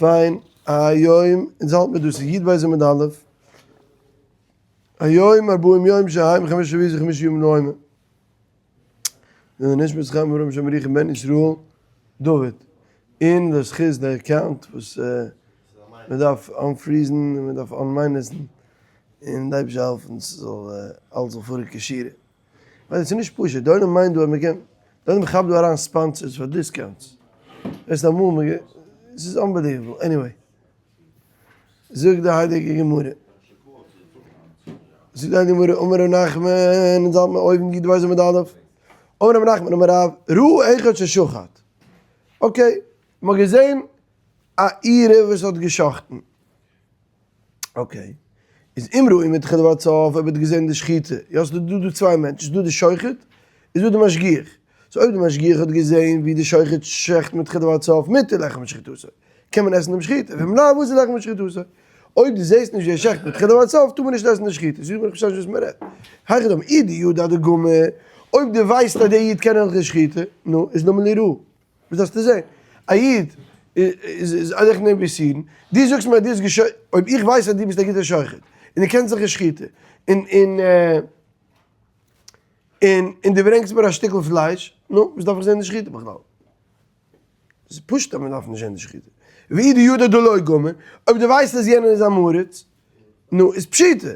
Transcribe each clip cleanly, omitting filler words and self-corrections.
פיין, היום, אונז האלט מיר דא, ס'איז י"ב עמוד א', היום ארבעים יום שהם חמש שבועות וחמשה ימים לעומר. נשמת חיים אברהם שם ירוחם בן ישראל דוד, און די זכות די account וואס מען דארף אנפריזן און מען דארף אנמיינוסן, און די אייבערשטער זאל העלפן ס'זאל אלעס זאל פארן כשורה. ווייל עס איז נישט פשוט, די עולם מיינט דא אז מען קען, די עולם כאפט דא אריין sponsors פאר discounts, ווייסט אמאל מען גע, עס איז unbelievable, anyway, זאגט די הייליגע גמרא, זאגט די הייליגע גמרא, אמר ר' נחמן, אונז האלט מיר אויבן י"ב עמוד א', אמר ר' נחמן אמר רב, ראה אחד ששחט, okay, מען האט געזען א עירה וואס האט גע'שחט'ן, okay, איז אם ראה מתחילה ועד סוף, אויב האט געזען די שחיטה, יא ס'איז דא דא צוויי מענטשן, ס'איז דא די שוחט, איז דא די משגיח, so אויב די משגיח האט געזען ווי די שוחט שעכט מתחילה ועד סוף, מותר לאכול משחיטתו, קען מען עסן דעם שחיטה, ואם לאו אסור לאכול משחיטתו, אויב דו זעסט נישט ווי ער שעכט מתחילה ועד סוף, טאר מען נישט עסן די שחיטה, זאג מיר איך פארשטיי נישט וואס מען רעדט, היכי דמי, אי דידע דגמר, אויב דו ווייסט אז דער איד קען הלכות שחיטה, נו, איז למה לי ראה. וואס דארפסטו זען? א איד איז אדורך נעם ווי דו זאגסט מיר אז דו האסט געשו אויב איך ווייס אז דו ביסט א גוטער שוחט און דו קענסט זיך אין שחיטה און און און און דו ברענגסט מיר א שטיקל פלייש, נו, וואס דארף איך זען די שחיטה בכלל? ס'איז פשוט אז מען דארף נישט זען די שחיטה. ואי דידע דלא גמר, אויב דו ווייסט אז יענער איז עם הארץ, נו, איז פשיטא.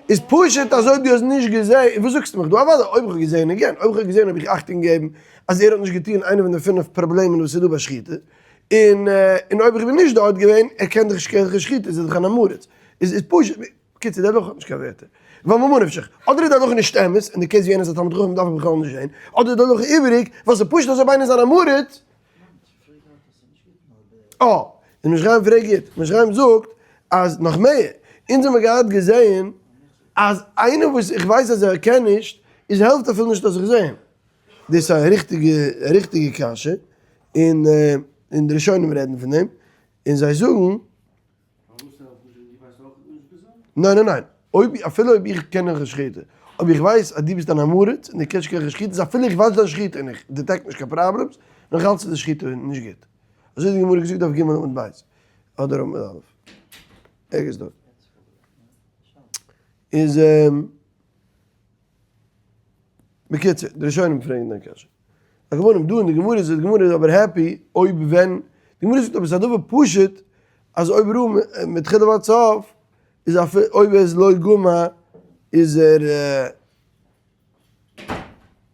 איז פשוט אז אויב דו האסט נישט געזעהן, וואס זאגסטו מיך דא? אוודאי אויב איך האב געזעהן, again, אויב איך האב געזעהן האב איך אכטונג געגעבן אז ער האט נישט געטון איינע פון די פינף פראבלעמען וואס איז דא ביי שחיטה, און און אויב איך בין נישט דארט געווען, ער קען דאך נישט קיין שחיטה, איז ער דאך אן עם הארץ. איז איז פשוט, בקיצור די הלכה האט נישט קיין ווערטער. ווייל ממה נפשך, אדער איז די הלכה נישט אמת, אין די case ווי יענער איז א תלמיד חכם דארף איך בכלל נישט זעהן, אדער איז די הלכה איבעריג, ווייל ס'איז פשוט אז אויב איינער איז אן עם הארץ, אה, און משכם פרעגט גוט, משכם זאגט אז נאך מער, אונז האמיר געהאט געזעהן אז איינער וואס איך ווייס אז ער קען נישט, איז העלפט אפילו נישט אז איך זעה אים. דאס איז א ריכטיגע ריכטיגע קשיא, און און די ראשונים רעדן פון דעם, און זיי זאגן. ניין ניין ניין, אויב אפילו אויב איך קען הלכות שחיטה, אויב איך ווייס אז דו ביסט אן עם הארץ און דו קענסט קיין הלכות שחיטה, איז אפילו איך וואטש דיין שחיטה און איך detect נישט קיין problems, נאך אלץ איז די שחיטה נישט גוט. אזוי האט די גמרא געזאגט דף ג' עמוד ב', אדער עמוד א', ערגעץ דארט. איז בקיצור, די ראשונים פרעגן דיין קשיא. על כל פנים, דא אין די גמרא איז די גמרא איז אבער happy אויב ווען, די גמרא זאגט אבער ס'איז א דבר פשוט אז אויב ראה מתחילה ועד סוף איז אפילו אויב ער איז לא גמר איז ער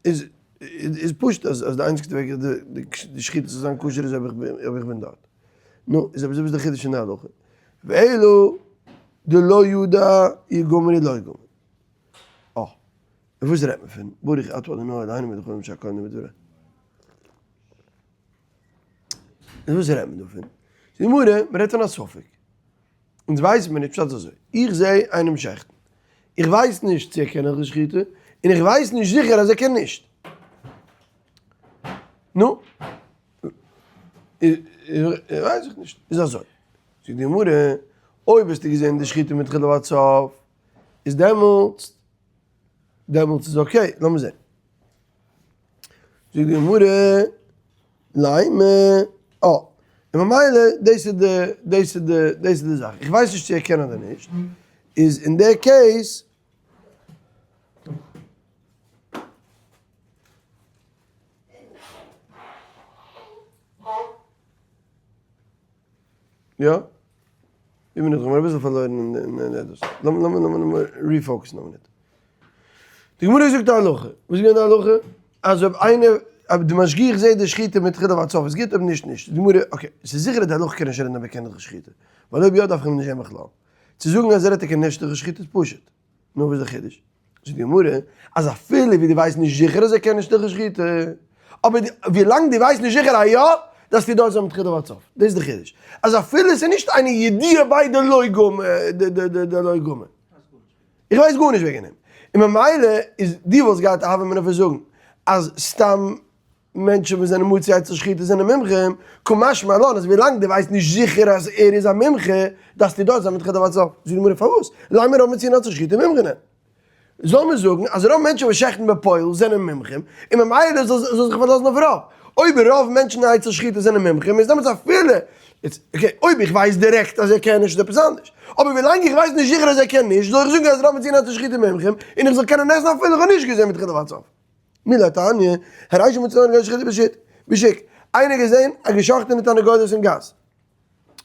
איז איז פשוט אז אז די איינציגסטע וועג אז די שחיטה זאל זיין כשר איז אויב איך בין אויב איך בין דארט. נו, איז אבער וואס איז די חידוש אין די הלכה? ואלא דלא ידע אי גמר אי לא גמר. אה. און וואס רעדט מען פון? ברוך אתה ה' אלהינו מלך העולם שהכל נהיה בדברו. און וואס רעדט מען דא פון? די גמרא, מען רעדט פון א ספק. אונז ווייסן מיר נישט, פשט איז אזוי, איך זע איינעם שעכטן, איך ווייס נישט צו ער קען הלכות שחיטה, און איך ווייס נישט זיכער אז ער קען נישט. נו, ווייס איך נישט. איז אזוי, זאגט די גמרא, אויב האסטו געזען די שחיטה מתחילה ועד סוף, איז דעמאלטס, דעמאלטס איז okay, לאמיר זען. זאגט די גמרא, לימא, אה, און ממילא דאס איז די, דאס איז די, דאס איז די זאך. איך ווייס נישט צו ער קען אדער נישט, איז אין די case, יא? איך בין נאך אביסל פארלוירן אין די דאס. לאמיר לאמיר לאמיר refocus ן א מינוט. די גמרא זאגט א הלכה. וואס איז געווען די הלכה? אז אויב איינער, אויב די משגיח זעט די שחיטה מתחילה ועד סוף איז גוט, אויב נישט נישט. די גמרא, okay, ס'איז זיכער אז די הלכה קען נישט רעדן אויב ער קען הלכות שחיטה. ווייל אויב יא דארף איך אים נישט זען בכלל. צו זאגן אז ער האט ער קען נישט הלכות שחיטה איז פשוט. נו וואס איז די חידוש? זאגט די גמרא אז אפילו ווי דו ווייסט נישט זיכער אז ער קען נישט הלכות שחיטה, אבער ווי לאנג דו ווייסט נישט זיכער אז יא, דארפסטו דארט זיין מתחילה ועד סוף. דאס איז די חידוש. אז אפילו עס איז נישט איינע ידיעה ביי די לא גמ' די לא גמ'. איך ווייס גארנישט וועגן אים. און ממילא איז דו וואלסט געהאט א הוה אמינא פון זאגן אז סתם מענטשן וואס זענען מצוי אצל שחיטה זענען מומחים, קא משמע לן אז ווילאנג דו ווייסט נישט זיכער אז ער איז א מומחה, דארפסטו דארט זיין מתחילה ועד סוף. זאגט די גמרא פארוואס? לימא רוב מציאין אצל שחיטה מומחין הן. זאל מען זאגן אז רוב מענטשן וואס שעכטן בפועל זענען מומחים, און ממילא זאל זאל זיך פארלאזן אויף רוב. אויב רוב מענטשן אין עצה שחיטה זענען מומחים איז דעמאלטס אפילו, okay, אויב איך ווייס דירעקט אז ער קען נישט איז עפעס אנדערש, אבער ווילאנג איך ווייס נישט זיכער אז ער קען נישט זאל איך זאגן אז רוב מציעין עצה שחיטה מומחים און איך זאל קענען עסן אפילו איך האב נישט געזען מתחילה ועד סוף. מי לא תניא, הרי שמצא תרנגולת שחוטה בשוק, איינער געזען א געשאכטענע תרנגולת אין גאס.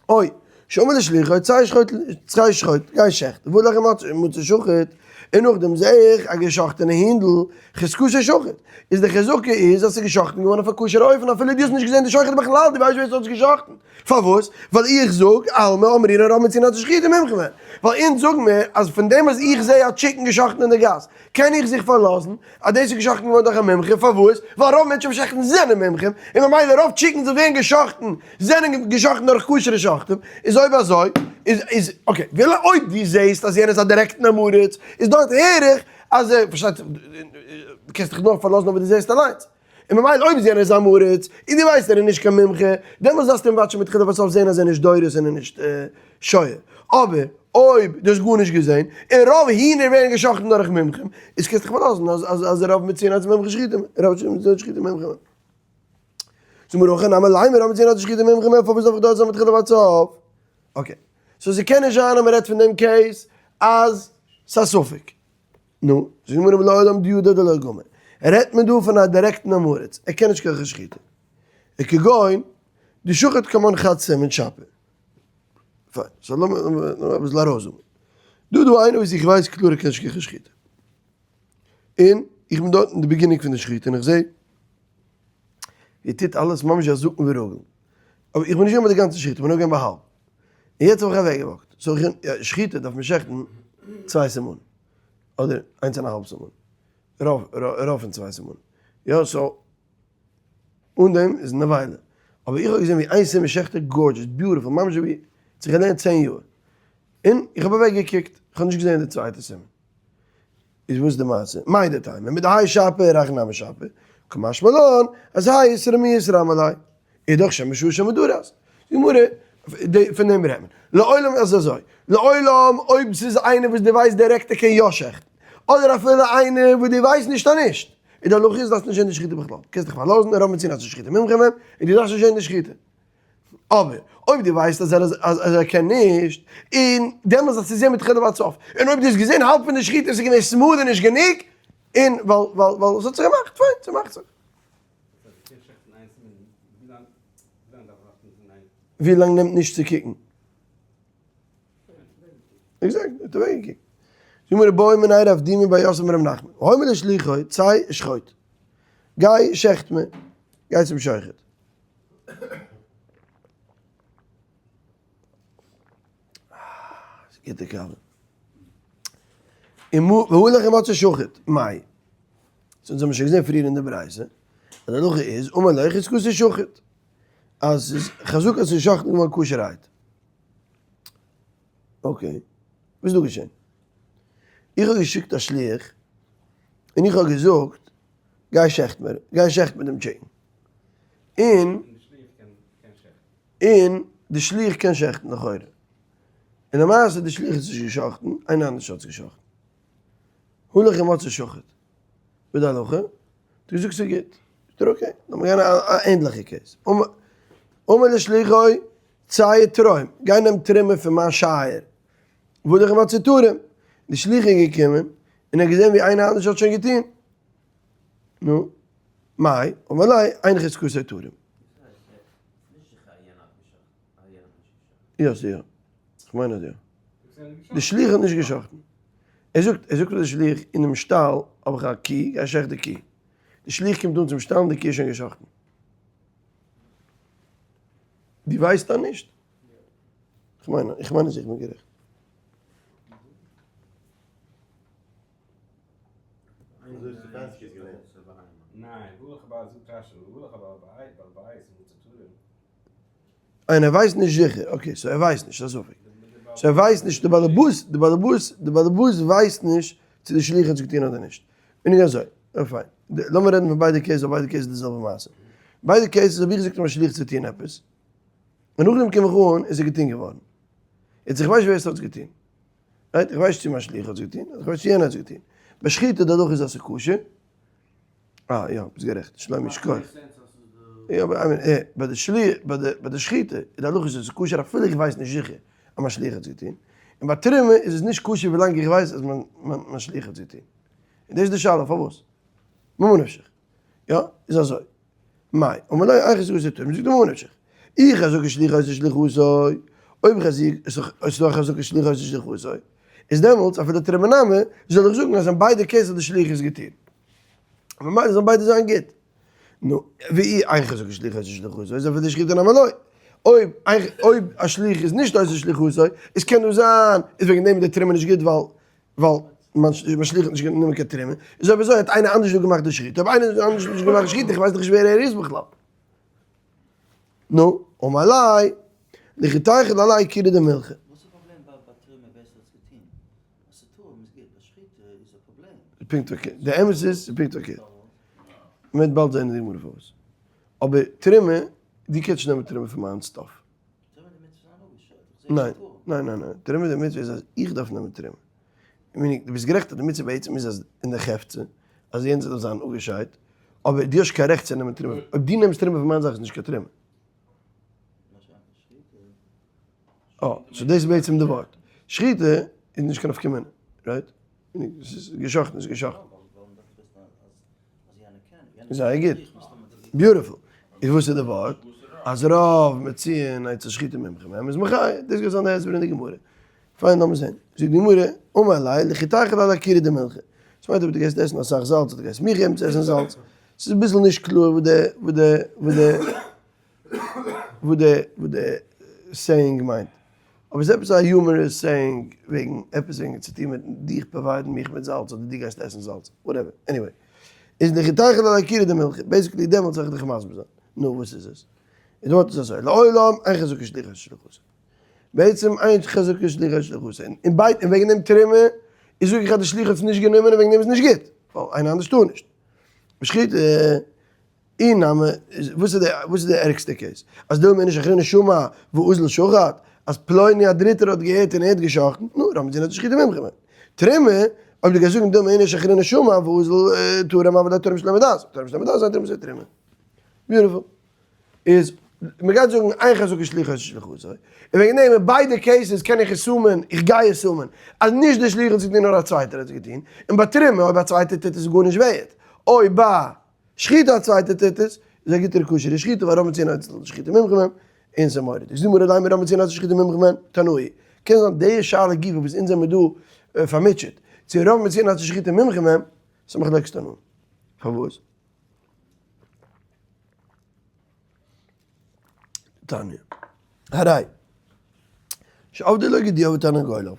אוי, שאמר לשליחו, צא שחוט, צא שחוט, גיי שעכט, והלך ומצא שחוט, און נאכדעם זעה איך א געשאכטענע הינדל, חזקתו שחוט, איז די חזקה איז אז ס'איז געשאכטן געווארן אויף א כשר'ע אופן אפילו דו האסט נישט געזען די שוחט בכלל, דו ווייסט ווער ס'האט עס געשאכטן, פארוואס? ווייל איך זאג, אלמא אמרינן רוב מציעין עצי שחיטה מומחים הן, ווייל אונז זאגן מיר אז פון דעם אז איך זעה א chicken געשאכטן אין די גאס, קען איך זיך פארלאזן אז דאס איז געשאכטן געווארן דורך א מומחה, פארוואס? ווייל רוב מענטשן וואס שעכטן זענען מומחים, און ממילא רוב chickens וואס ווערן געשאכטן זענען געשאכטן דורך כשר'ע שוחטים, איז אויב אזוי איז איז okay, וויל אויב דו זעסט אז יענער איז א דירעקטן עם הארץ, איז דארט הער איך אז ער, פארשטייט זיך, דו קענסט דיך נאר פארלאזן אויף וואס דו זעסט אליינס, און ממילא אויב יענער איז עם הארץ, און דו ווייסט ער איז נישט קיין מומחה, דעמאלס דארפסטו אים וואטשן מתחילה ועד סוף זען אז ער איז נישט דורס און ער איז נישט שועה. אבער אויב דו האסט גארנישט געזען, און רוב הינער ווערן געשאכטן דורך מומחים, איז קענסט דיך פארלאזן אז אז אז רוב מציעין עצי מומחה שחיטה, רוב מציעין שחיטה מומחים. זאג מיר הכא נמי לימא רוב מציעין עצי שחיטה מומחים הן פארוואס דארף איך דארט זיין מתחילה ועד סוף? okay. so ס'קען נישט זיין אז מ'רעדט פון דעם case אז ס'איז א ספק. נו, זאגט די גמרא לעולם דידע דלא גמר. רעדט מען דא פון א דירעקטן עם הארץ, ער קען נישט קיין שחיטה. וכגון דשחט כמן חד סימן שפיר. פיין, so לאמיר אביסל ארויסזאגן. דא איז דא איינער וואס איך ווייס קלאר ער קען נישט קיין שחיטה. און איך בין דארט אין די beginning פון די שחיטה און איך זע ווי ער טוט אלעס ממש ווי א זקן ורגיל. אבער איך בין נישט געווען ביי די גאנצע שחיטה, איך בין נאר געווען ביי האלב. און יעצט האב איך אוועקגע walk ט. so איך, שחיטה דארף מען שעכטן צוויי סימנים. אדער איינס און א האלב סימן. רוב, רוב פון צוויי סימנים. יא, so אן דעם איז נבילה. אבער איך האב געזען ווי איין סימן שעכט ער gorgeous, beautiful, ממש ווי האט זיך געלערנט צען יאר. און איך האב אוועק געקוקט, איך האב נישט געזען די צווייטע סימן. איז וואס די מעשה? מהו דתימא, מיט די האי שפיר הכי נמי שפיר, קא משמע לן אז האי איסורא מיהא רמי ליה. איז דאך שם משעה שם מדורס. די גמרא, פון דעם רעדט מען. לעולם איז אזוי, לעולם אויב ס'איז איינער וואס דו ווייסט דירעקט ער קען יא שעכטן, אדער אפילו איינער וואס דו ווייסט נישט אז נישט, איז די הלכה איז דארפסט נישט זען די שחיטה בכלל, קענסט דיך פארלאזן רוב מציעין עצי שחיטה מומחים הם, און דו דארפסט נישט זען די שחיטה. אבער אויב דו ווייסט אז ער אז ער קען נישט, און דעמאלס דארפסטו זען מתחילה ועד סוף, און אויב דו האסט געזען האלב פון די שחיטה און ס'איז געווען smooth און נישט גענוג, און ווייל ווייל ווייל ס'האט זיך געמאכט, פיין, ס'מאכט זיך. ווי לאנג נעמט נישט צו קוקן? exact, האט אוועקגעקוקט. זאג מיר בעו מיניה רב דימי בר יוסף מרב נחמן, האומר לשליחו צא ושחוט. גיי שעכט מיר, גיי צום שוחט. ס'איז גוטע קאווע. והלך ומצא שחוט, מאי. so אונז האבן שוין געזען פריער אין די ברייתא, אז די הלכה איז, אמר לו חזקתו שחוט. אז ס'איז חזקה אז ס'איז געשאכטן געווארן כשר'הייט. okay, וואס איז דא געשען? איך האב געשיקט א שליח, און איך האב געזאגט, גיי שעכט מיר, גיי שעכט מיר דעם chicken. און און די שליח קען שעכטן לכאורה. און למעשה די שליח האט עס נישט געשאכטן, איינער אנדערש האט עס געשאכטן. הלך ומצא שחוט. וואס די הלכה? האט ער געזאגט ס'איז גוט. זאגט ער okay, לאמיר גיין א ענדליכע case. אמר לשליחו צא ותרום, גיי נעם תרומה פון מיין שייער. והלך ומצא תרום. די שליח איז געקומען און ער האט געזען ווי איינער אנדערש האט שוין געטון. נו, מאי? אמר ליה, אין חזקתו תרום. יא, ס'יא. כ'מיין אז יא. די שליח האט נישט געשחט'ן. ער זאגט, ער זאגט פאר די שליח, אינעם שטאל האב איך א קי, גיי שעכט די קי. די שליח קומט אן צום שטאל און די קי איז שוין געשחט'ן. דו ווייסט דאן נישט? כ'מיין, איך מיין אז איך בין גערעכט. און ער ווייסט נישט זיכער, okay, so ער ווייסט נישט, ס'איז א ספק. so ער ווייסט נישט, די באלעבאס, די באלעבאס, די באלעבאס ווייסט נישט צו די שליח האט עס געטון אדער נישט. בין איך אזוי, אה פיין. לאמיר רעדן פון ביידע cases, ווייל ביידע cases איז די זעלבע מעשה. ביידע cases האב איך געזאגט פאר מיין שליח צו טון עפעס, און נאכדעם קום איך אן, איז עס געטון געווארן. יעצט איך ווייס נישט ווער עס האט עס געטון. right? איך ווייס נישט צו מיין שליח האט עס געטון, איך ווייס צו יענער האט עס געטון. ביי שחיטה די הלכה איז אז ס'איז כשר. אה יא, ביסט גערעכט, שלומי, שכוח. יא אבער I mean ביי די שליח ביי די ביי די שחיטה איז די הלכה איז עס כשר אפילו איך ווייס נישט זיכער אז מיין שליח האט עס געטון, און ביי תרומה איז עס נישט כשר ווילאנג איך ווייס אז מיין מיין שליח האט עס געטון. און דאס איז די שאלה פארוואס? ממה נפשך. יא איז אזוי. מאי אמר ליה איך זאג עס איז תרומה זאגט ער ממה נפשך. אי חזקה שליח עושה שליחותו, אויב איך זאג עס איז דא א חזקה שליח עושה שליחותו, איז דעמאלטס אפילו תרומה נמי זאל איך זאגן אז אין ביידע cases האט די שליח עס געטון. ממילא זאלן ביידע זיין גוט. נו, ואי אין חזקה שליח עושה שליחותו, איז אפילו שחיטה נמי לא. אויב אויב א שליח איז נישט עושה שליחותו, איז קען דאס זיין איז וועגן דעם איז די תרומה נישט גוט ווייל ווייל מיין שליח האט נישט גענומען קיין תרומה, איז אויב אזוי האט איינער אנדערש דא געמאכט די שחיטה, אויב איינער אנדערש האט נישט געמאכט די שחיטה, איך ווייס דאך נישט ווער ער איז בכלל. נו, אמר ליה, לכי תיכול עליה כורא דמילחא. וואס איז פראבלעם ביי תרומה ווער ס'האט עס געטון? אז ס'תרום איז גוט, ביי שחיטה איז א פראבלעם. פונקט פארקערט, די אמת איז פונקט פארקערט. מ'וועט באלד זען אין די גמרא פארוואס. אבער תרומה, דו קענסט נישט נעמען תרומה פון מיין stuff. תרומה די מצוה זיין אפגעשיידט, איך זע ניין, ניין ניין ניין, תרומה די מצוה איז אז איך דארף נעמען תרומה. meaning, דו ביסט גערעכט אז די מצוה בעצם איז אז אין די חפצא, אז יענץ דארף זיין אפגעשיידט, אבער דו האסט קיין רעכט צו נעמען תרומה. אויב דו נעמסט תרומה פון מיין זאך איז נישט קיין תרומה. אה, so דאס איז בעצם די ווארט. שחיטה איז נישט קיין נפקא מינה, right? ס'איז געשאכטן איז געשאכטן. זייער גוט. Beautiful. איז וואס איז די ווארט? אז רוב מוציאין אצל שחיטה מומחים הם איז מחיה. דאס גייט זיין די הסבר אין די גמרא. פיין לאמיר זען. זאגט די גמרא, אמר ליה לכי תיכול עליה כורא דמילחא. דאס מיינט אויב דו גייסט עסן אסאך זאלץ אדער דו גייסט מיך געבן צו עסן זאלץ. ס'איז אביסל נישט קלאר וואס די וואס די וואס די וואס די וואס די saying מיינט. אבער ס'איז עפעס א humorous saying וועגן עפעס וועגן צו טון מיט דיך provide ן מיך מיט זאלץ אדער דו גייסט עסן זאלץ, whatever, anyway. איז לכי תיכול עליה כורא דמילחא, basically דעמאלטס וועל איך דיך מסביר זיין. נו וואס איז עס? איז דארט איז אזוי, לעולם אין חזקה שליח עושה שליחותו. בעצם אין חזקה שליח עושה שליחותו. און ביידע, און וועגן דעם תרומה איז זאג איך אז די שליח האט עס נישט גענומען און וועגן דעם איז נישט גוט, ווייל איינער אנדערש טאר נישט. בשחיטה. אי נמי, וואס איז די וואס איז די ערגסטע case? אז דילמא איניש אחרינא שמע ואזיל שחט, אז פלוני א דריטער האט געהערט און ער האט געשחט'ן, נו, רוב מוציאין אצל שחיטה מומחים הן. תרומה, אויב דו גייסט זאגן דילמא איניש אחרינא שמע ואזיל תרם הוה ליה תורם שלא מדעת, תורם שלא מדעת זיין תרומה איז תרומה. Beautiful. איז, מ'גייט זאגן אין חזקה שליח עושה שליחותו, און וועגן דעם אין ביידע cases קען איך assume ען, איך גיי assume ען, אז נישט דער שליח האט עס געטון נאר א צווייטער האט עס געטון, און ביי תרומה אויב א צווייטער טוט עס איז גארנישט ווערט, אויב ביי שחיטה א צווייטער טוט עס, איז א גוטער כשר'ע שחיטה ווייל רוב מוציאין אצל שחיטה מומחים הם, און ס'איז מורא'דיג. זאגט די גמרא לימא רוב מוציאין אצל שחיטה מומחים הם, תנאי. קען זיין די שאלה גופא וואס אונז זעמיר דא פארמוטשעט, צו רוב מוציאין אצל שחיטה מומחים הם, ס'איז מחלוקת תנאים. פארוואס? תניא. הרי. שאבדו לו גדיו ותרנגוליו.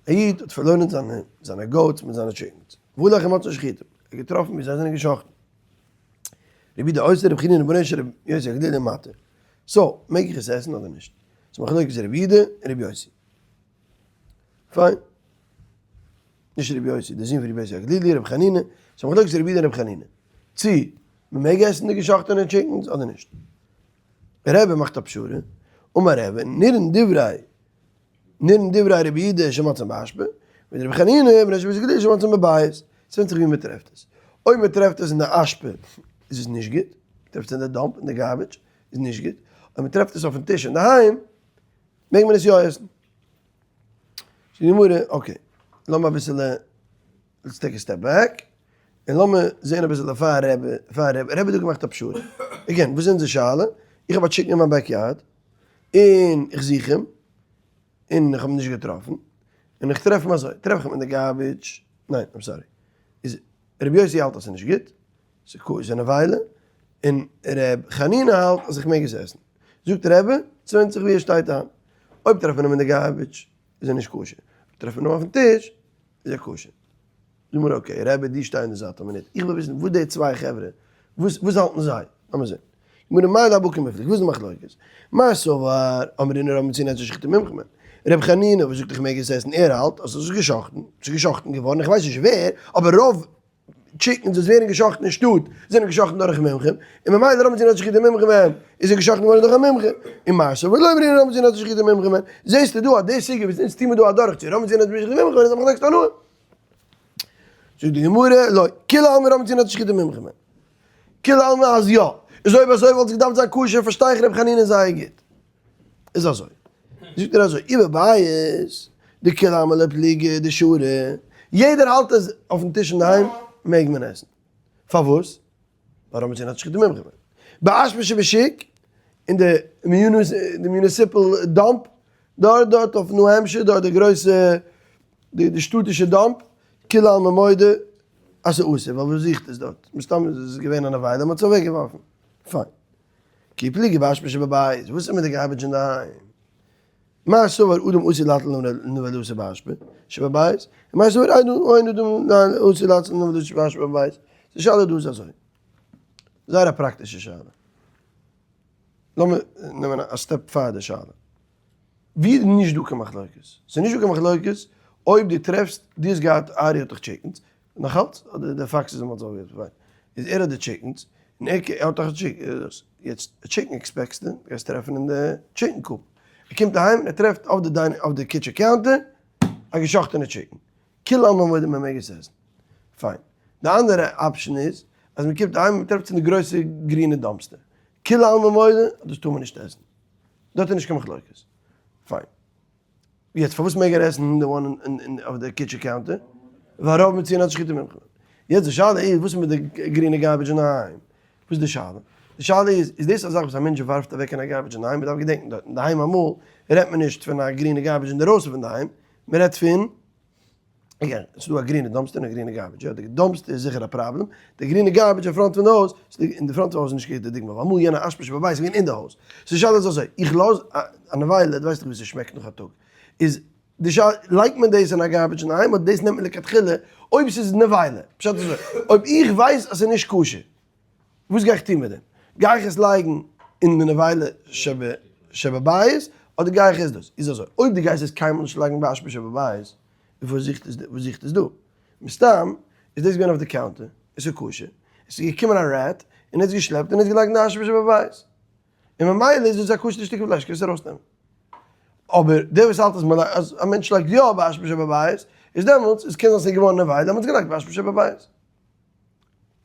א איד האט פארלוירן זיינע זיינע goats מיט זיינע chickens. והלך ומצאן שחוטין. ער האט געטראפן ווי זיי זענען געשאכטן. רבי יהודה אוסר רבי חנינא בנו של רבי יוסי הגלילי מתיר. So, מעג איך עס עסן אדער נישט? ס'איז מחלוקת רבי יהודה און רבי יוסי. פיין. נישט רבי יוסי, דער זון פון רבי יוסי הגלילי, רבי חנינא. ס'איז מחלוקת רבי יהודה און רבי חנינא. צי מ'מעג עסן די געשאכטענע chickens אדער נישט. רבי מאכט א פשרה, אמר רבי, נראין דברי, נראין דברי רבי יהודה שמצאן באשפה, ודרבי חנינא בנו של רבי יוסי הגלילי שמצאן בבית. ס'ווענדט זיך ווי מ'טרעפט עס. אויב מ'טרעפט עס אין די אשפה איז עס נישט גוט, מ'טרעפט עס אין די dump, אין די garbage, איז נישט גוט. אויב מ'טרעפט עס אויפן טיש אינדערהיים, מעג מען עס יא עסן. זאגט די גמרא, okay, לאמיר אביסעלע, let's take a step back, און לאמיר זען אביסעלע פאר רבי, פאר רבי, רבי האט דא געמאכט א פשרה. Again, וואס איז אונזער שאלה? איך האב א chicken אין מיין backyard, און איך זוך אים, און איך האב אים נישט געטראפן, און איך טרעף אים אזוי, טרעף איך אים אין די garbage, ניין, I'm sorry, איז רבי יוסי האלט אז ס'איז נישט גוט, ס'איז א נבילה, און ר' חנינא האלט אז איך מעג עס עסן. זאגט רבי, ס'ווענדט זיך ווי ער שטייט איין. אויב טרעפט מען אים אין די garbage איז ער נישט כשר, אויב טרעפט מען אים אויפן טיש איז ער כשר. זאג מיר okay, רבי דו שטיי אין די זייט א מינוט, איך וויל וויסן וואס די צוויי חברה, וואס וואס האלטן זיי? לאמיר זען. גמרא מאי לאו בהא קמיפלגי, וואס איז די מחלוקת? מר סבר, אמרינן רוב מוציאין אצל שחיטה מומחים הן. רבי חנינא וואס זאגט איך מעג עס עסן, ער האלט אז עס איז געשאכטן, עס איז געשאכטן געווארן, איך ווייס נישט ווער, אבער רוב chickens וואס ווערן געשאכטן אין שטאט זענען געשאכטן דורך מומחים, און ממילא רוב מוציאין אצל שחיטה מומחים הן, איז ער געשאכטן געווארן דורך א מומחה. און מר סבר לא אמרינן רוב מוציאין אצל שחיטה מומחים הן, זעסטו דא אז די סוגיא וואס אונז טוהן מיר דא אדורך צו רוב מוציאין אצל שחיטה מומחים הן איז א מחלוקת תנאים. זאגט די גמרא, לא, כולי עלמא רוב מוציאין אצל שחיטה מומחים הן. כולי עלמא אז יא. איז אויב אזוי וואלט עס געדארפט זיין כשר, פארשטיי איך ר' חנינא זייער גוט. איז אזוי, זאגט ער אזוי, אי בבית דכולי עלמא לא פליגי דשרי, יעדער האלט אז אויפן טיש אינדערהיים מעג מען עסן. פארוואס? ווייל רוב מציאות האט שחיטה מומחה געווען. באשפה שבשוק, אין די municipal dump, דארט דארט אויף ניו העמפשיר, דארט די גרויסע, די שטאטישע dump, כולי עלמא מודה אז ס'איז אסור, ווייל וואס זוכט עס דארט? מסתם איז עס געווען א נבילה, מ'האט עס אוועקגעווארפן. פיין. כי פליגי באשפה שבבית, וואס איז מיט די garbage אינדערהיים? מר סבר אדם עשוי להציל נבלתו באשפה שבבית, ומר סבר אין אדם עשוי להציל נבלתו באשפה שבבית. די שאלה דא איז אזוי, זייער א פראקטישע שאלה. לאמיר נעמען א step פאר די שאלה. ווי איז נישט דא קיין מחלוקת? ס'איז נישט דא קיין מחלוקת אויב דו טרעפסט, דו האסט געהאט ארי האט דאך chickens, נאך אלץ? אדער די fox איז אים אלס אויפגעהערט? איז ער האט די chickens, און ער האט דאך יעצט chicken expect סטו, גייסט טרעפן אין די chicken coop. ער קומט אהיים און ער טרעפט אויף די dining אויף די kitchen counter א געשאכטענע chicken. כולי עלמא מודה מען מעג עס עסן. פיין. די אנדערע option איז אז מען קומט אהיים און מען טרעפט עס אין די גרויסע גרינע dumpster. כולי עלמא מודה אז דאס טאר מען נישט עסן. דארט איז נישט קיין מחלוקת. פיין. יעצט פארוואס מעג ער עסן די one אויף די kitchen counter? ווייל רוב מציון האט שחיטה מומחה. יעצט די שאלה איז וואס איז מיט די גרינע garbage אינדערהיים? וואס איז די שאלה? די שאלה איז, איז דאס א זאך וואס א מענטש ווארפט אוועק אין א garbage אינדערהיים? מ'דארף געדענקן דארט אינדערהיים אמאל רעדט מען נישט פון א גרינע garbage אינדערויסן פון דערהיים, מ'רעדט פון again, ס'איז דא א גרינע dumpster און א גרינע garbage, יא די dumpster איז זיכער א פראבלעם, די גרינע garbage אין front פון די הויז, אין די front פון די הויז איז נישט קיין גוטע דוגמא, ווייל אמאל יענע אשפה שבבית איז געווען אין די הויז, סאו די שאלה איז אזוי, איך לאז א נבילה, דו ווייסט דאך ווי ס'שמעקט נאך א טאג, איז די שאלה, לייגט מען דאס אין א garbage אינדערהיים אדער דאס נעמט מען לכתחילה אויב ס'איז נבילה, פשט איז אזוי, אויב איך ווייס אז ס'איז נישט כשר, וואס גיי איך טון מיט דעם? גיי איך עס לייגן אין די נבילה שבבית אדער גיי איך עס דאס? איז אזוי, אויב דו גייסט עס קיינמאל נישט לייגן באשפה שבבית, וואס זוכט עס וואס זוכט עס דא? מסתם איז דאס געווען אויף די counter, עס איז כשר, עס איז געקומען א rat און עס געשלעפט און עס געלייגט אין די אשפה שבבית, און ממילא איז דאס א כשר'ע שטיקל פלייש, קענסט ארויסנעמען. אבער דער וואס האלט אז מען אז א מענטש לייגט יא באשפה שבבית, איז דעמאלטס איז קען זיין ס'איז געווארן נבילה, האט מען עס געלייגט באשפה שבבית.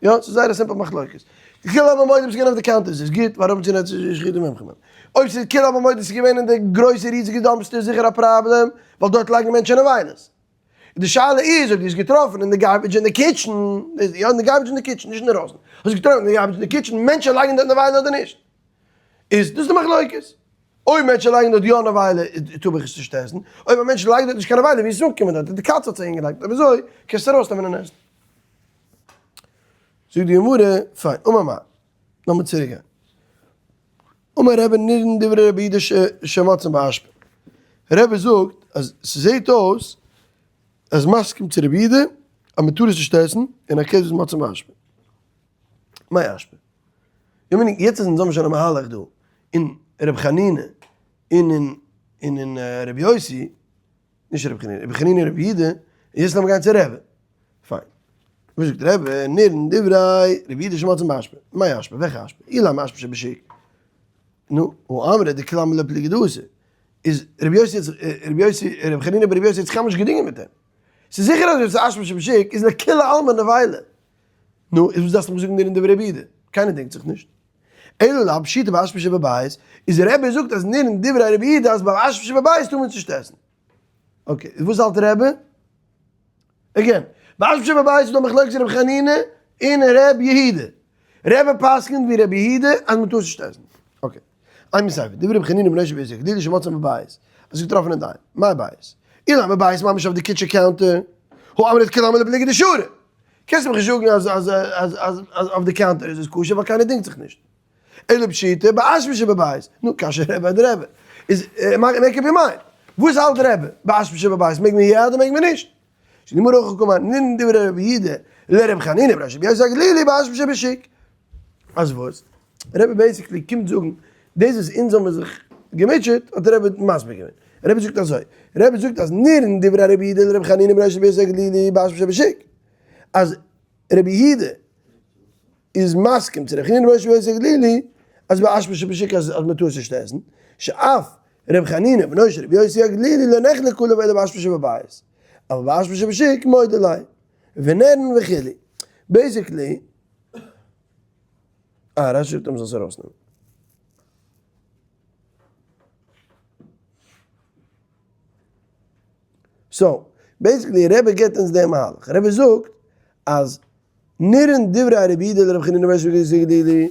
יא, ס'איז זייער א simple מחלוקת. די כולי עלמא מודים ס'איז געווען אויף די counter איז גוט, ווארום צו נעצט איז שחיטה מומחים. אויב ס'איז כולי עלמא מודים ס'איז געווען אין די גרויסע ריזיגע dumpster איז זיכער א פראבלעם, ווייל דארט לייגן מענטשען נבילות. די שאלה איז אויב דו האסט געטראפן אין די garbage אין די kitchen, יא אין די garbage אין די kitchen, נישט אינדערויסן, האסט געטראפן אין די garbage אין די kitchen, מענטשען לייגן דארט נבילה אדער נישט? איז דאס די מחלוקת. אויב מענטשען לייגן דארט יא נבילה טאר איך עס נישט עסן, אויב א מענטש לייגט דארט נישט קיין נבילה ווי איז עס אנגעקומען דארט? די קאץ האט עס אהינגעלייגט, אויב אזוי קענסטו ארויסנעמען און עסן. זאגט די גמרא, פיין, אמר מר, לאמיר צוריק גיין. אמר רבי נראין דברי רבי יהודה שמצאן באשפה. רבי זאגט אז ס'זעהט אויס אז מסכים צו רבי יהודה אז מ'טאר עס נישט עסן און א קעז איז מצאן באשפה. מאי אשפה? איך מיין יעצט אז אונז האבן שוין א מהלך דא אין רבי חנינא און אין און אין רבי יוסי, נישט רבי חנינא, רבי חנינא רבי יהודה, און יעצט לאמיר גיין צו רבי. פיין. וואס זאגט רבי? נראין דברי רבי יהודה שמצאן באשפה. מאי אשפה? וועלכע אשפה? אילימא אשפה שבשוק. נו, הא אמרת דכולי עלמא לא פליגי דאסור. איז רבי יוסי רבי יוסי רבי חנינא ברבי יוסי האט זיך קיינמאל נישט געדינגען מיט אים. ס'איז זיכער אז אויב ס'איז אשפה שבשוק איז לכולי עלמא נבילה. נו, איז וואס דארפסטו מיך זאגן נראין דברי רבי יהודה? קיינער דינגט זיך נישט. אלא לאו פשיטא באשפה שבבית, איז רבי זאגט אז נראין דברי רבי יהודה אז ביי אשפה שבבית טאר מען עס נישט עסן. okay, איז וואס האלט רבי? again, באשפה שבבית איז דא מחלוקת רבי חנינא און רבי יהודה. רבי פסק'נט ווי רבי יהודה אז מען טאר עס נישט עסן. okay. אימא סיפא, דברי רבי חנינא בנו של רבי יוסי הגלילי שמצאן בבית, אז געטראפן אין דיין, מאי בית? אילימא בבית ממש אויף די kitchen counter, הא אמרת כולי עלמא לא פליגי דשרי. קענסט מיך נישט זאגן אז אז אז אז אז אויף די counter איז עס כשר ווייל קיינער דינגט זיך נישט. אלא פשיטא באשפה שבבית. נו, קשיא רבי אדרבה. איז make up your mind. וואס האלט רבי? באשפה שבבית מעג מען יא אדער מעג מען נישט? שנאמר הכא קאמר נראין דברי רבי יהודה לרבי חנינא בריה דרבי יוסי הגלילי באשפה שבשוק. אז וואס? רבי basically קומט זאגן דאס וואס אונז האבן זיך געמוטשעט האט רבי מסביר געווען. רבי זאגט אזוי, רבי זאגט אז נראין דברי רבי יהודה לרבי חנינא בריה דרבי יוסי הגלילי באשפה שבשוק. אז רבי יהודה איז מסכים צו רבי חנינא בריה דרבי יוסי הגלילי אז באשפה שבשוק אז מען טאר עס נישט עסן, שאף רבי חנינא בנו של רבי יוסי הגלילי לא נחלקו עליו אלא באשפה שבבית, אבל באשפה שבשוק מודה ליה, ונראין וכו'. basically. אה, רשי זאגט אז מ'זאל עס ארויסנעמען. so, basically רבי גיבט אונז דעם מהלך. רבי זאגט אז נראין דברי רבי יהודה לרבי חנינא בן יוסי הגלילי,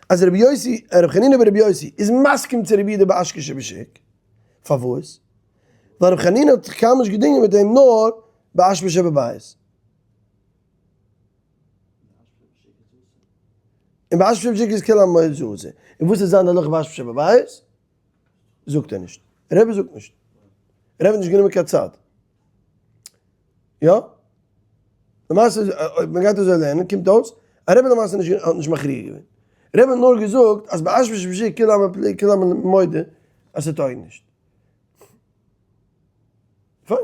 אז רבי יוסי, רבי חנינא ברבי יוסי איז מסכים צו רבי יהודה באשפה שבשוק. פארוואס? ווייל רבי חנינא האט זיך קיינמאל נישט געדינגען מיט אים נאר באשפה שבבית. און באשפה שבשוק איז כולי עלמא מודה. און וואס איז זיין הלכה באשפה שבבית? זאגט ער נישט. רבי זאגט נישט. רבי האט נישט גענומען קיין צד. יא? למעשה אויב מען גייט אזוי לערנען קומט אויס אז רבי למעשה נישט האט נישט מכריע געווען. רבי האט נאר געזאגט אז באשפה שבשוק כולי עלמא כולי עלמא מודה אז ס'טויג נישט. פיין.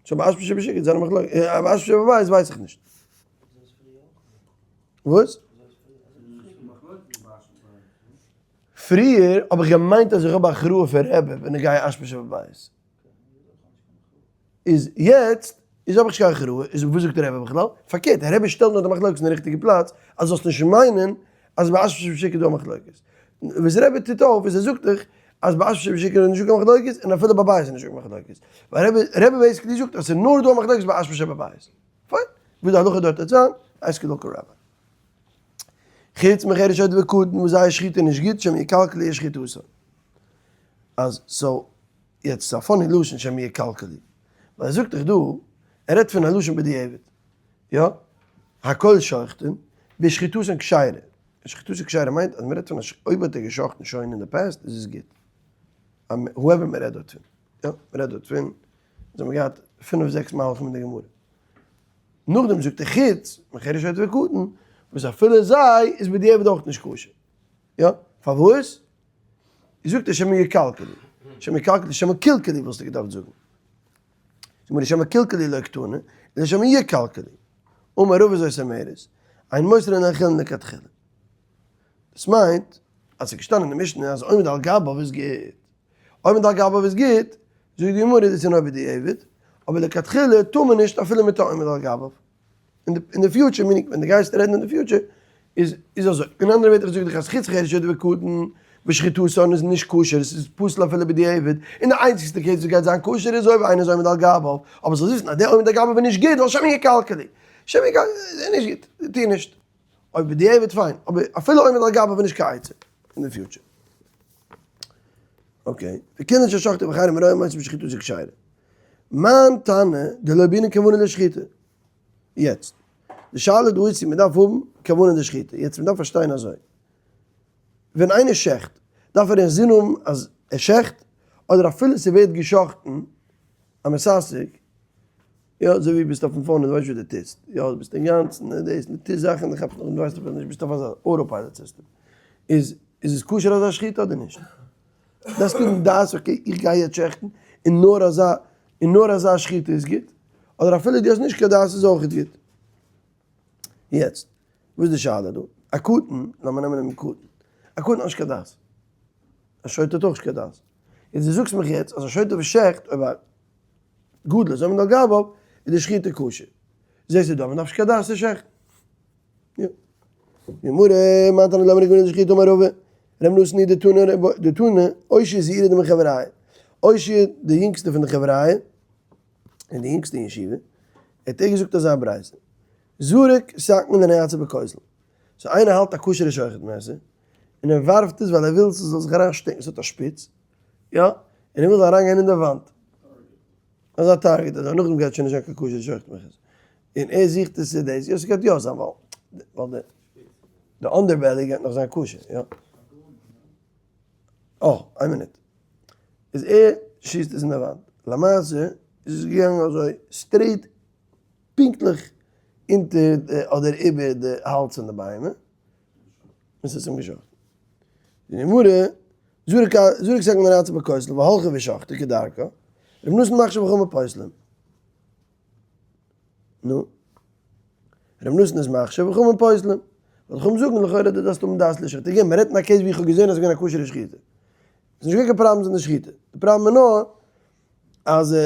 סאו באשפה שבשוק איז זיין מחלוקת. באשפה שבבית ווייס איך נישט. וואס? פריער האב איך געמיינט אז איך האב א הכרעה פון רבי בנוגע אשפה שבבית. איז יעצט איז האב איך נישט קיין הכרעה, איז וואס זאגט דער רבי בכלל? פארקערט, דער רבי שטעלט נאר די מחלוקת אין די ריכטיגע פלאץ, אז זאלסט נישט מיינען אז ביי אשפה שבשוק איז דא א מחלוקת. וואס רבי טוט אויף איז ער זאגט דיך אז ביי אשפה שבשוק איז נישטא קיין מחלוקת און אפילו ביי בית איז נישטא קיין מחלוקת. ווייל רבי רבי basically זאגט אז ס'איז נאר דא א מחלוקת ביי אשפה שבבית. פיין. וואס די הלכה דארט וועט זיין, ask your local rabbi. חוץ מחרש שוטה וקטן וואס זייער שחיטה איז נישט גוט שמא יקלקלו שחיטתן. אז so יעצט ס'איז א funny לשון שמא יקלקלו. ווייל ער זאגט דאך דא, ער רעדט פון א לשון בדיעבד. יא? הכל שוחטין ושחיטתן כשרה. שחיטתן כשרה מיינט אז מ'רעדט פון א אויב האט ער גע'שחט'ן שוין אין די past איז עס גוט. whoever מ'רעדט דארט פון. יא, מ'רעדט דארט פון, אונז האבן געהאט פינף זעקס מהלכים אין די גמרא. נאכדעם זאגט ער חוץ מחרש שוטה וקטן, וואס אפילו זיי איז בדיעבד אויך נישט כשר. יא, פארוואס? זאגט ער שמא יקלקלו, שמא יקלקלו, שמא קלקלו וואלסטו געדארפט זאגן. זאגט מיר שמא קלקלו לא קתני, אלא שמא יקלקלו. אמר רבא זאת אומרת, אין מוסרין לחולין לכתחילה. דאס מיינט אז ס'איז געשטאנען אין די משנה אז עומד על גביו איז גוט. עומד על גביו איז גוט, זאגט די גמרא דאס איז נאר בדיעבד, אבער לכתחילה טאר מען נישט אפילו מיט א עומד על גביו. אין די future, meaning ווען דו גייסט רעדן אין די future, איז איז אזוי. אין אנדערע ווערטער איך זאג דיך אז חוץ חרש שוטה וקטן ושחיטתן איז נישט כשר, עס איז פסול אפילו בדיעבד, און די איינציגסטע case וואס גייט זיין כשר איז אויב איינער איז עומד על גביו, אבער זאלסט וויסן אז דער עומד על גביו איז נישט גוט ווייל שמא יקלקלו. שמא יקלקלו איז נישט גוט, טו נישט. אויב בדיעבד פיין, אבער אפילו עומד על גביו איז נישט קיין עצה אין די future. okay, וכולן ששחטו ואחרים רואים אותן שחיטתן כשרה. מאן תנא דלא בעינן כוונה לשחיטה. יעצט, די שאלה דא איז צו מען דארף האבן כוונה לשחיטה. יעצט מען דארף פארשטיין אזוי, ווען איינער שעכט, דארף ער אינזין האבן אז ער שעכט, אדער אפילו ס'ווערט געשאכטן א מססק, יא, אזוי ווי ביסט אויפן phone און דו ווייסט נישט וואס דו טוסט, יא, דו ביסט אינגאנצן דאס, דו טוסט זאכן דו כאפסט נאך, דו ווייסט אפילו נישט, ביסט אויף אזא auto pilot system. איז איז עס כשר אזא שחיטה אדער נישט? דארפסט האבן דעת okay איך גיי יעצט שעכטן און נאר אזא און נאר אזא שחיטה איז גוט, אדער אפילו דו האסט נישט קיין דעת איז אויכעט גוט. יעצט, וואס איז די שאלה דא? א קטן, לאמיר נעמען דעם קטן, א קטן האט נישט קיין דעת, א שוטה האט אויך נישט קיין דעת, יעצט דו זאגסט מיך יעצט אז א שוטה וואס שעכט אויב א גדול איז עומד על גביו איז די שחיטה כשר, זעסטו דא אז מען דארף נישט קיין דעת צו שעכטן. יא. גמרא, מאן תנא דלא מנהג שחיטה אמר רבא, ר' נתן היא דתנא דתנא, אושעיא זעירא דמחבריא, אושעיא די יונגסטע פון די חבריא, און די יונגסטע אין ישיבה, האט ער געזאגט אזא ברייתא, זרק סכין לנעצה בכותל, so איינער האלט א כשר'ע שוחט מעסער, און ער ווארפט עס ווייל ער וויל ס'זאל זיך אריין שטעקן, ס'האט א שפיץ, יא, און ער וויל אריין גיין אין די וואנט, אזא target, אזוי נאכדעם גייט שוין נישט זיין קיין כשר'ע שוחט מעסער. און ער זוכט עס צו דאס, יא ס'גייט יא זיין ווייל ווייל די די underbelly גייט נאך זיין כשר, יא. אה, איין מינוט. איז ער שיסט עס אין די וואנט, למעשה איז עס געגאנגען אזוי straight פונקטליך אונטער די אדער איבער די האלז פון די בהמה, און ס'איז אים געשאכטן. די גמרא, זרק זרק סכין לנעצה בכותל והלכה ושחטה כדרכה, ר' נתן מכשיר וחכמים פוסלים. נו. ר' נתן איז מכשיר וחכמים פוסלים. ווייל חכמים זאגן לכאורה דו דארפסט האבן דעת לשחוט. again, מ'רעדט אין א case ווי איך האב געזען אז ס'איז געווען א כשר'ע שחיטה. ס'איז נישט געווען קיין problems אין די שחיטה. די פראבלעם איז נאר אז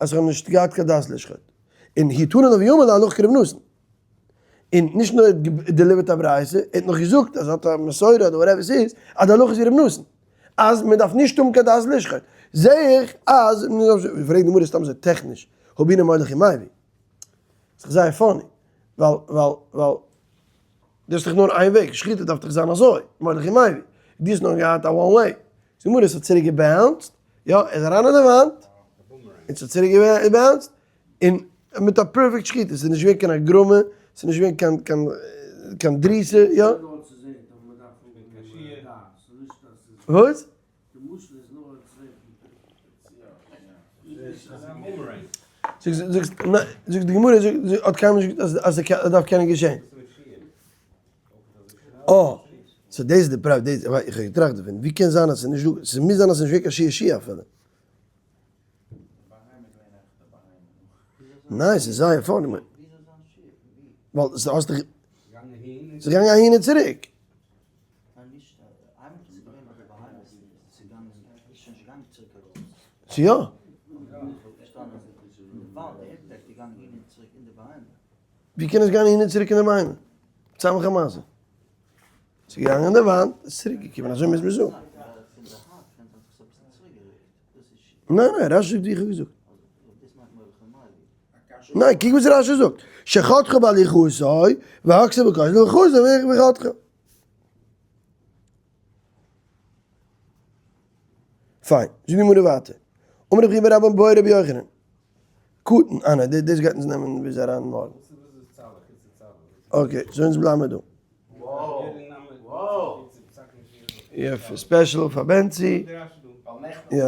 אז איך האב נישט געהאט קיין דעת לשחוט. און הוא תנא דבי ימין להלכה כרבי נתן. און נישט נאר ער האט delivered א ברייתא, ער האט נאך געזאגט אז ער האט א מסורה אדער whatever ס'איז, אז די הלכה איז ווי רבי נתן. אז מען דארף נישט האבן קיין דעת לשחוט. זעה איך אז, פרעגט די גמרא סתם אזוי טעכניש, הא בעינן מוליך ומביא. ס'איז דאך זייער funny. ווייל, ווייל, ווייל, דאס איז דאך נאר איין וועג, שחיטה דארף דאך זיין אזוי, מוליך ומביא. דו האסט נאר געהאט א one way. זאגט די גמרא, עס האט צוריק גע bounced, יא, ער איז אריין אין די וואנט, און ס'האט צוריק גע bounced, און מיט א perfect שחיטה, ס'איז נישט געווען קיין הגרמה, ס'איז נישט געווען קיין קיין קיין דריסה, יא. וואס? זאגט די גמרא האט קיינמאל נישט געזאגט אז עס דארף קענען געשען. אה, so דאס איז די פראבלעם, דאס איך האב געטראכט דערפון, ווי קען זיין אז ס'איז נישט דא, ס'מוז זיין אז ס'איז נישט געווען קיין שיעור שיעור אפילו. ניין, ס'איז זייער funny. ווייל ס'האסט דאך, ס'איז געגאנגען אהין און צוריק. יא. ווי קען עס גיין אהין און צוריק אין די בהמה? פארצייל מיך א מעשה. ס'איז געגאנגען אין די וואנט, איז צוריק געקומען, אזוי מוז מען זאגן. ניין ניין, רשי זאגט ווי איך האב געזאגט. ניין, קוק וואס רשי זאגט, שחתכה בהליכתו, והכתה בכוסו, וחזר וחתכה. פיין, זאגט די גמרא ווייטער, אמר רבי חייא בר אבא בעי רבי יוחנן, קטן, אה ניין, דאס גייט אונז נעמען ביז אריין מארגן. okay, so אונז בלייבן מיר דא. יפה, special פאר בענצי. יא.